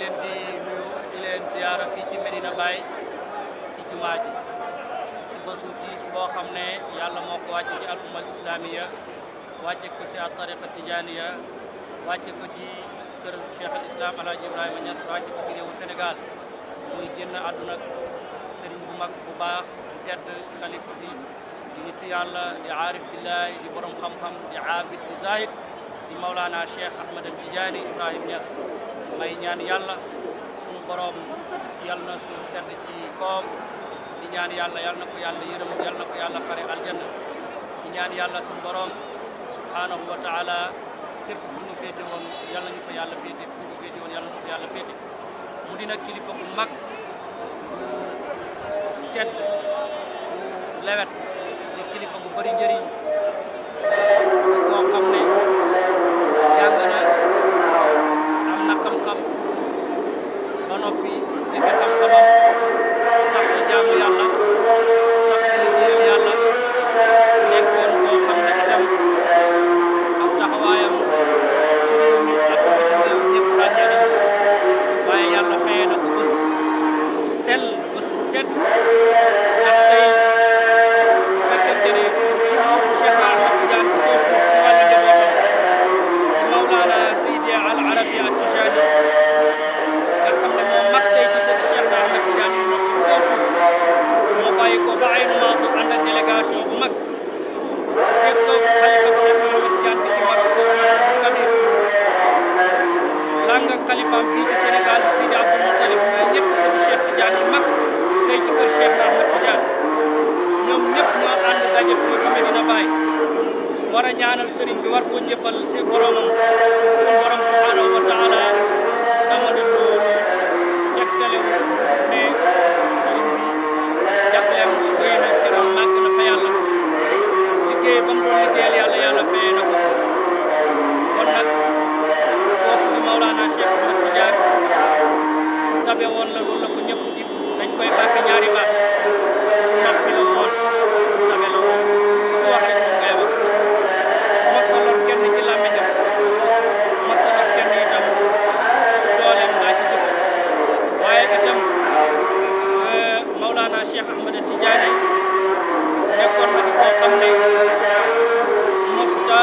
leen di nuyu di leen ziyaara fii ci Medina Baye ci jumaa ji ci bésu tiis boo xam ne yàlla moo ko wàcce ci al umma al islamiya wàcce ko ci tariqa tijaniya wàcce ko ci kër Cheikh al Islam Alhaji Ibrahima Niass wàcce ko ci réewu Sénégal muy génn àdduna sëriñ bu mag bu baax di tedd xalifa bi di nitu yàlla di aarif billahi di borom xam-xam di aabid di zahid di Maulana Cheikh Ahmed Tidiane Ibrahima Niass may ñaan yàlla sunu borom yal na suuf sedd ci koom di ñaan yàlla yal na ko yàlla yërëm yal na ko yàlla xare aljanna di ñaan yàlla sunu borom subhanahu wa taala fépp fu ñu féete woon yal nañu fa yàlla féete fu ñu ko féete woon yal nañu fa yàlla féete mu dina kilifa bu mag bu tedd bu lewet di kilifa bu bëri njëriñ di koo xam ne jàng na am na xam-xam ba noppi defe xam-xamam sax ci jaamu yàlla sax ci liggéeyal yàlla nekkoon koo xam ne itam am taxawaayam ci réew mi ak bitim réew ñëpp ràññee nañ waaye yàlla fayee na ko bés bu sell bés bu tedd ndax tey bu fekkente ne ci muutu Cheikh Ahmed Tidiane ci kaw suuf ci wàllu njabootam di Mawlana Seydi Al Arabi At Tijani nga xam ne moo mag tey ci sëti Cheikh Ahmed Tidiane yi ci kaw suuf moo bàyyi ko ba ay numaatu ànd ak délégation bu mag su fekkoon xalifa Cheikh Ahmed Tidiane bi ci Maroc Seydi Abdou Kabir lang ak xalifaam bii ci Sénégal di Seydi Abdou Moutalib ñooy ñëpp sëti Cheikh Tidiane yi mag tey ci kër Cheikh Ahmed Tidiane ñoom ñëpp ñoo ànd daje fii ci Medina Baye war a ñaanal sëriñ bi war koo njëbbal si boromam su borom subhanahu wa taala dama ne loolu tegtalewul ne sëriñ bi jagleem liggéey na cëram màgg na fa yàlla liggéey ba mu doon liggéeyal yàlla yàlla fayee na ko kon nag kooku di Maulana Cheikh Ahmed Tidiane tabe woon la loolu la ko ñëpp di dañ koy bàkk ñaari baat noppi la woon tabe la woon ku wax rek moom ngay wax mos ta lor kenn ci làmmiñam mos ta lor kenn itam ci dooleem daa ci jëfe waaye itam Maulana Cheikh Ahmed Tidiane nekkoon na di koo xam ne mosta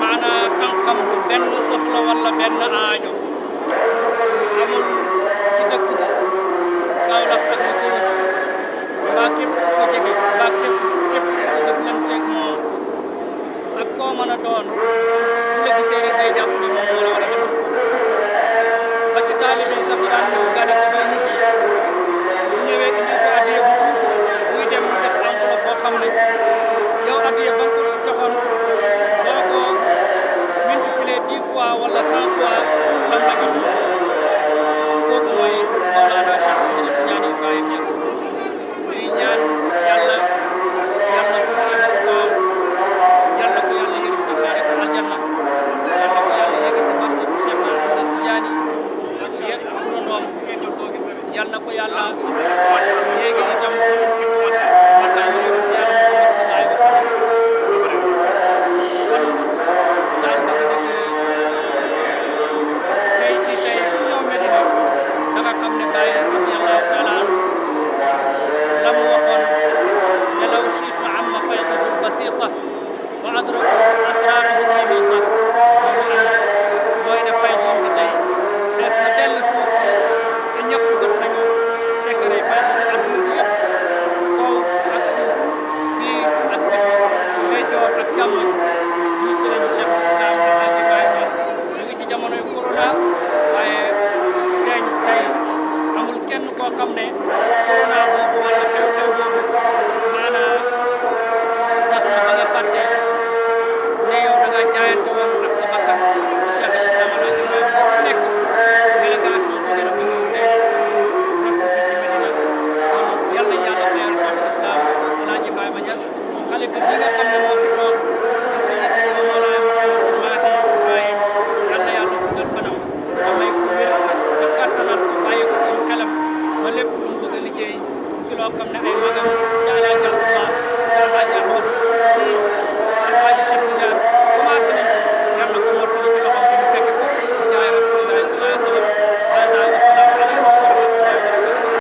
maanaa tànkam lu benn soxla wala benn aajo amul ci dëkk bi Kaolack ak li ko wër mbaa képp ku ko jege mbaa képp ku ko jëflanteeg moom ak koo mën a doon bu la gisee rek day jàpp ne moom moo la war a defal ba ci taalibe yi sax daan ñëw gane ko bay nit yi bu ñëwee indil ko addiya bu tuuti muy dem mu def enveloppe boo xam ne yow addiya ba nga ko joxoon boo ko multiplier 10 fois wala 100 fois lam la jox kooku mooy Mawlana Cheikh Ahmed Tidiane Ibrahima Niass ñuy ñaan yàlla yàlla suuf si ko yàlla ko yàlla yërëm defaare ko aljanna yàlla ko yàlla yëkkati barsabu Cheikh Ahmed Tidiane yëpp turandoom yàlla ko yàlla yéegi itam ci maqaama yonent yàlla Muhammad sallallahu alayhi wa sallam kon daal dëgg-dëgg tey jii tey ñëw Medina da nga xam ne Baye radiyallahu taala anhu la mu waxoon ne law shi'ta amma faydahu basita wa adraku asrarahu al-muhita mooy ne faydoom bi tey fees na dell suuf si te ñëpp jot nañu secret fayda bi àdduna bi yëpp kaw ak suuf biir ak biti ndeyjoor ak càmmoñ ñu si nañu Cheikh Islam Alhaji Ibrahima Niass ñu ngi ci jamonoy corona waaye feeñ tey amul kenn koo xam ne corona boobu wala tew-tew boobu maanaam tax na ba nga fàtte ne yow da nga jaayante woon ak sa bakkan ci Cheikh Islam Alhaji Ibrahima Niass fu nekk délégation jóge na fi ñëw tey ndax si fii ci Medina kon yàlla yàlla fayal Cheikh Islam Alhaji Ibrahima Niass xalifa bi nga xam ne moo fi toog di Seydi Mawlana Mahi Ibrahima yàlla yàlla guddal fanam te may ko wér te kattanal ko bàyyi ko am xelam ba lépp lu mu bëgg a liggéey si loo xam ne ay magam ci Alhaji Abdullah ci Alhaji Ahmed